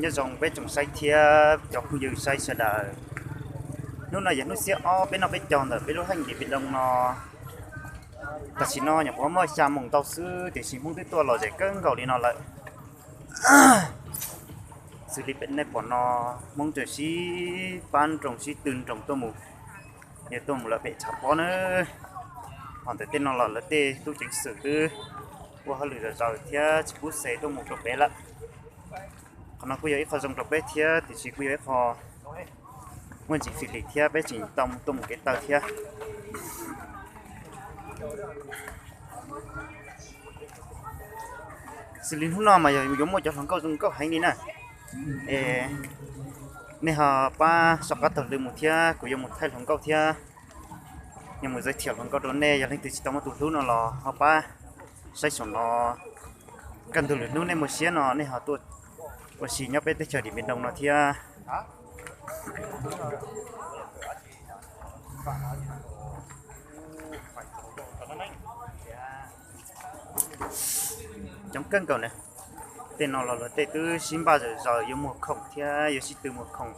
Nyob zoo peb tsoom saib thiab cov phooj ywg saib sawv daws. Hnub no yog hnub xiab ob peb noj peb caug ntawm peb lub theej Điện Biên Đông no. Tam sim no nyuam qhuav muaj xya moos ntau xwb tiam sis Hmoob twb tuaj lom zem kawg nkaus li no lawm. Xws li pem nej pom no, Hmoob tseem sib pab nroos sib tw nroos tuaj mus, yog tuaj mus lawm pem tshav pob na. Ho ntawm tej no los lawv tej tub ceev xwm twb ua hauj lwm zom zaws thiab tsis pub xe tuaj mus rau pem lawm. Qhov no kuj yog ib qho zoo rau peb thiab tiam sis kuj yog ib qho muaj ntsis fim lim thiab peb tseem tau tuaj mus kev taw thiab. Xws li hnub no mas yog yuav muaj cov hluas nkauj zoo nkauj heev li na. Es nej ho pab soj qab taug lw mus thiab kuv yuav mus thaij hluas nkauj thiab, yuav mus giới thiệu hluas nkauj rau nej. Yog leej twg tsis tau muaj tus hlub no los ho pab saib saum no. Kaj ntug lwm hnub nej muaj siab no nej ho tuaj ua si nyob peb teb chaws Điện Biên Đông no thiab. Coob kawg nkaus na. Tej no los luag tej twb sib npaj zom zaws yuav muag khoom thiab yuav sib tw muag khoom,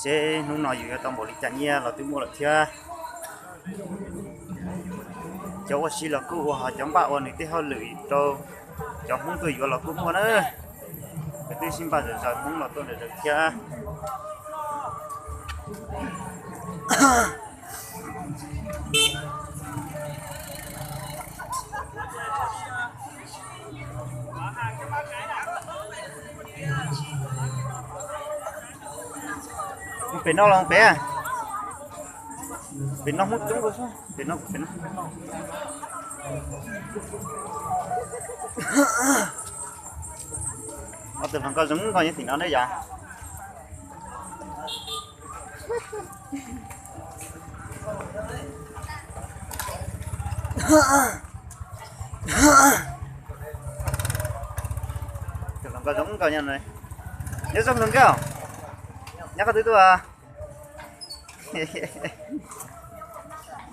seb hnub no yus yuav tau npaum li cas nyiaj los twb muaj lawm thiab. Cov ua si los kuj ua, ho cov npaj ua nws tej hauj lwm rau cov Hmoob tuaj yuav los kuj muaj na. Lawv twb sib npaj zom zaws, Hmoob los tuaj zom zaws thiab. Mus pem no los mus pem? Pem no Hmoob coob dua, pem no, pem no. Ob tug hluas nkauj zoo nkauj nyob tim no na yom. Tus hluas nkauj zoo nkauj nyob no. Nyob zoo hluas nkauj. Nyob qhov twg tuaj?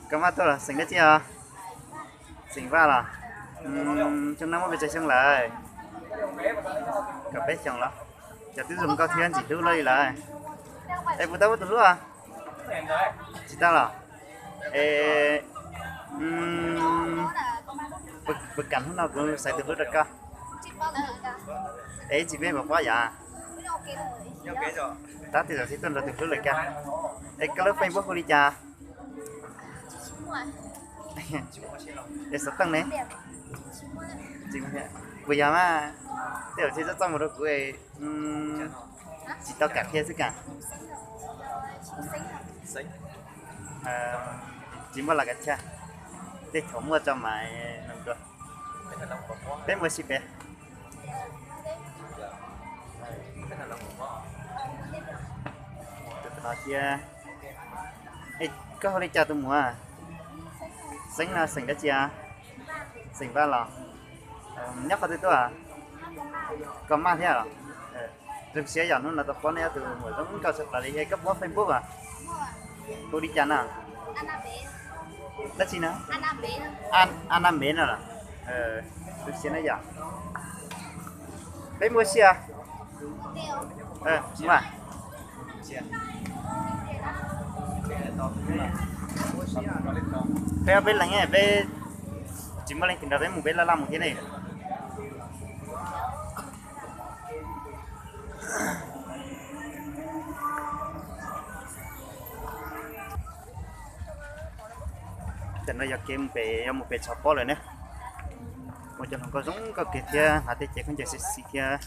Koj maj tuaj los xeem dab tsi os? Xeem Vaj los? Xyoo no muaj pes tsawg xyoo lawm? Kaum peb xyoos los? Cov twb zoo nkauj thiab ntxim hlub lawm li lawm. Es puas tau muaj tus hlub? Tsis tau los? Es puas kam hnub no kuv xaiv tus hlub rau koj? Es ib txhis peb mam paub yom. Tab tias zaum sib tuaj nrog tus hlub lawm kag. Es koj lub Facebook hu li cas? Es xov tooj ne? Kuv yog mas, tej zaum tsis txhob txaj muag rau kuv, tsis tau kam qhia xwb kam. Tsis muaj las kas thiaj, tej thaum muaj tso mas nug dua. Peb mus ua si pem? Tus no thiab. Es koj hu li cas tus muam? Xeeb no xeem dab tsi? Xeem Vaj los? Nyob qhov twg tuaj? Koj maj thiab los? Zoo siab yog hnub no tau paub nej ob tug muam zoo nkauj tshaj plaws li. Es koj puas muaj Facebook os? Hu li cas no? Dab tsi no? Anam Npev no los? Zoo siab na yom. Peb mus ua si os. Peb ob peb leeg, peb tsis muaj leej twg nrog peb mus, peb laj laj mus thiab ne. Tam no yog kev mus pem, yuav mus pem tshav pob lawm ne. Ua cov hluas nkauj zoo nkauj kiag thiab hnav tej cev khaub ncaws sexy thiab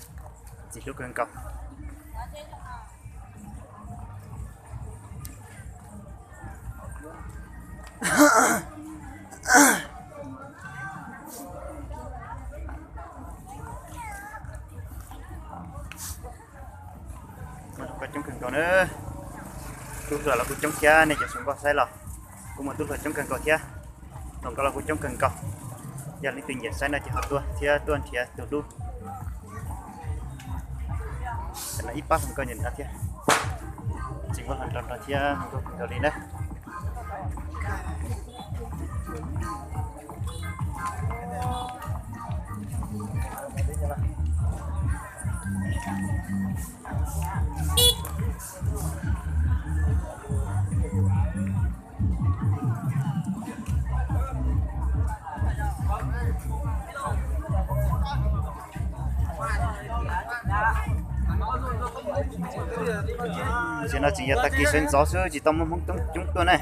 ntxim hlub kawg nkaus. Muaj hluas nkauj coob kawg nkaus na. Tub hluas los kuj coob thiab, nej cov hluas nkauj saib los kuj muaj tub hluas coob kawg nkaus thiab. Hluas nkauj los kuj coob kawg nkaus. Yog leej twg nyiam saib no ces ho tuaj thiab tuaj nrhiav tus hlub. Tam no ib pab hluas nkauj nyiam no thiab. Tsis muaj hluas nraug nrog thiab, hluas nkauj kawg nkaus li na. Tam sim no tseem yog tag kis sawv ntxov xwb, tsis tau muaj Hmoob coob tuaj ne.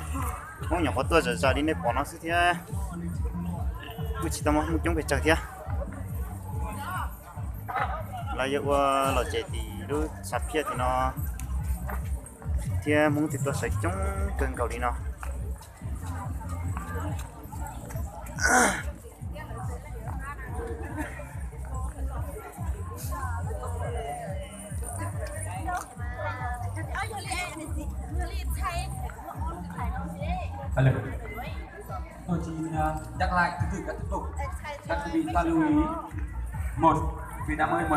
Hmoob nyuam qhuav tuaj zom zaws li nej pom no xwb thiab, kuj tsis tau muaj Hmoob coob pes tsawg thiab. Lawv yuav ua los ces tim lub tshav phiaj tim no thiab, Hmoob thiaj tuaj sawv coob kawg nkaus li no. Tôi xin, ờ, nhắc lại thứ tự các tiết mục. Các quý vị ta lưu ý. Một, Việt Nam ơi, mời